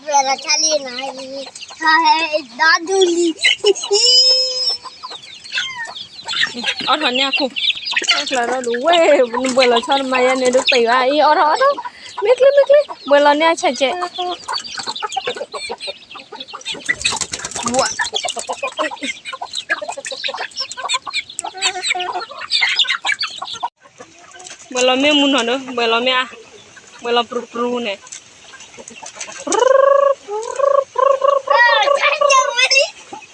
ဝဲလီၤဆါလံနီၤ, ဟဲဒီဒူလံ, အီၣ်ထီၣ်န့ၢ်အခိၣ်, အီၣ်ဖျါထီၣ်ဒုးဝဲ, နဘှဲးလီၤဆီတမၤယဲန့ၣ်ဒုးပံးဘၣ်အံၤ, အီၣ်ထီၣ်အီၣ်ထီၣ်, မ့ၢ်ချ့မ့ၢ်ချ့, ဘှဲးလီၤန့ၢ်အဆဲးကဲး, ဘှဲးလီၤမ့ၢ်မူနီၤဒီး ဘှဲးလီၤမ့ၢ်အါ, ဘှဲးလီၤပြူပြူန့ၣ်,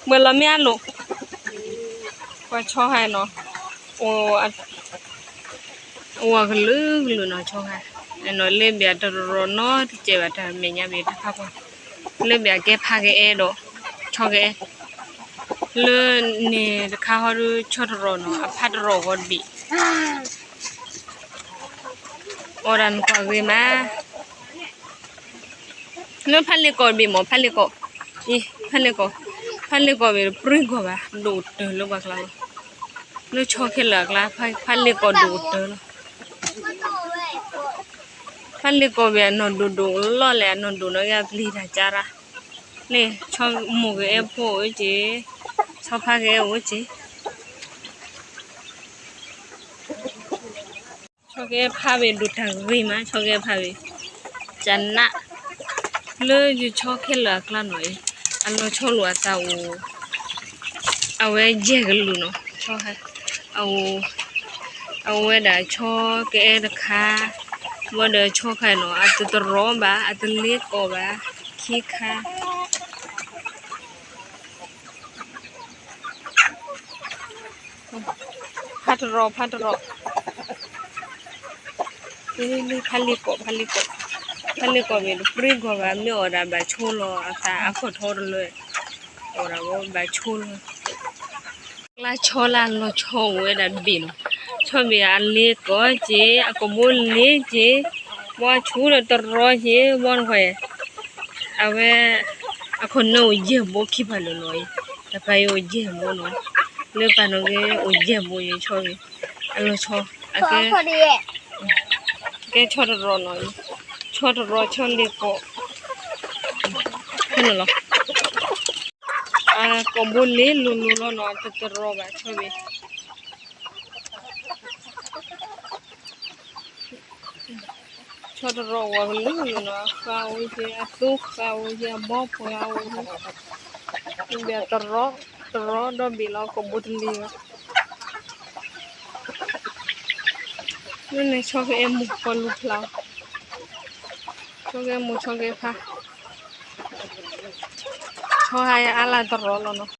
ဘှဲးလီၤမ့ၢ်အါလိၤ, ပှၤဆီဟဲနီၤ, အိၣ်အကလုာ်ကလုာ်နီၤ ဆီဟဲ, နီၤလၢဘၣ်တရီနီတစဲးဘၣ် တၢ်မဲာ်ညါဘၣ်တခါပှၤ, လၢဘၣ်ကဲဖးကအဲၣ်ဒီး, ဆီကအဲၣ်, လၢန့ၣ်တခါဟီဒီးဆီတရီနီၤ အဖးတရီဂီၤတဘ့ၣ် အီၣ်ဒၣ်နကွၢ်ဂ့ၤမး, လၢဖးလ့ၢ်ကီၢ်တဘ့ၣ်မး ဖးလ့ၢ်ကီၢ်, အံၤ ဖးလ့ၢ်ကီၢ်, ဖးလ့ၢ်ကီၢ်ဘ့ၣ်တပြံကီၢ်ဘၣ် ဒိၣ်တၢၢ်လၢပှၤကျါလီၤ, လၢဆီခဲလၢာ်အကျါ ဖးလ့ၢ်ကီၢ်ဒိၣ်တၢၢ်လီၤ, ဖးလ့ၢ်ကီၢ်ဘ့ၣ်အနီၢ်ဒိၣ်ဒိၣ်လီၤလဲၣ် အနီၢ်ဒိၣ်နီၢ်ဂ့ၤအပျံၤတၢ်ကၢ်ရၣ်, န့ၣ် ဆီမိၢ်ကအဲၣ်ဖိအိၣ်က့ၤ, ဆီဖးကအဲၣ်အိၣ်က့ၤ ဆီကအဲၣ်ဖးဘ့ၣ်ဒိၣ်တၢ်ဂ့ၤမး ဆီကအဲၣ်ဖးဘ့ၣ်, ကနၣ်, လၢယဆီခဲလၢာ်အကျါနီၤအံၤ, အနီၢ်ဆီလိာ်အသးအိၣ်, အဝဲယဲၢ်ကလုာ်နီၤ, ဆီဟဲ, အအိၣ်, အဝဲဒၣ်ဆီကအဲၣ်တခါ, ဝဲဒီးဆီခါနီၤ အတတရီဘၣ် အတလ့ကီၢ်ဘၣ်, ခံခါ ဖးတရီ ဖးတရီ, ဖးလ့ၢ်ကီၢ် ဖးလ့ၢ်ကီၢ်, ဖးလ့ၢ်ကီၢ်မ့ၢ်တပြံကီၢ်ဘၣ် မ့ၢ်အီၣ်ဒၣ်ဘၣ်ဆိလီၤ အသးအခိၣ်ထီတလၢ, အီၣ်ဒၣ်ဝဲဘၣ်ဆိလီၤ, ကျါဆီလၢအလီၤဆီအိၣ်ဝဲဒၣ်တဘ့ၣ်နီၤ, ဆီဘ့ၣ်အလ့ကီၢ်က့ၤ အကဘိလ့က့ၤ, ဘီဆူဒီးတရီက့ၤ ဘီတခွဲး အဝဲ, အခိၣ်နၢအိၣ်ယဲၢ်ဘိခံဖးလၢာ်လီၤအံၤ, တပၤအံၤအိၣ်ယဲၢ်ဘိနီၤ, လၢပာ်နီၣ်က့ၤအိၣ်ယဲၢ်ဘိအံၤ ဆီဘ့ၣ်, အလီၤဆီ, အကဲ, ကဲဆီတရီနီၤ, ဆီတရီဆီလ့ၢ်ကီၢ်, ဖဲန့ၣ်လီၤ, အကဘိလ့လိၤလိၤလီၤနီၤ တတရီဘၣ်ဆီဘ့ၣ် ဆီတရီဝဲကလုာ်နီၤ အဃါအိၣ်က့ၤ အသိဃါအိၣ်က့ၤ အဘီပှၤအိၣ်က့ၤ, ဘၣ်တရီ, တရီဒီဘ့ၣ်လီၤ ကဘိတလ့ဘၣ်, လၢန့ၣ်ဆီကအဲၣ်မူၤပှၤလူၤဖျါ, ဆီကအဲၣ်မူၤဆီကအဲၣ်ဖး, ဆီဟါအါလၢတရီလီၤနီၤ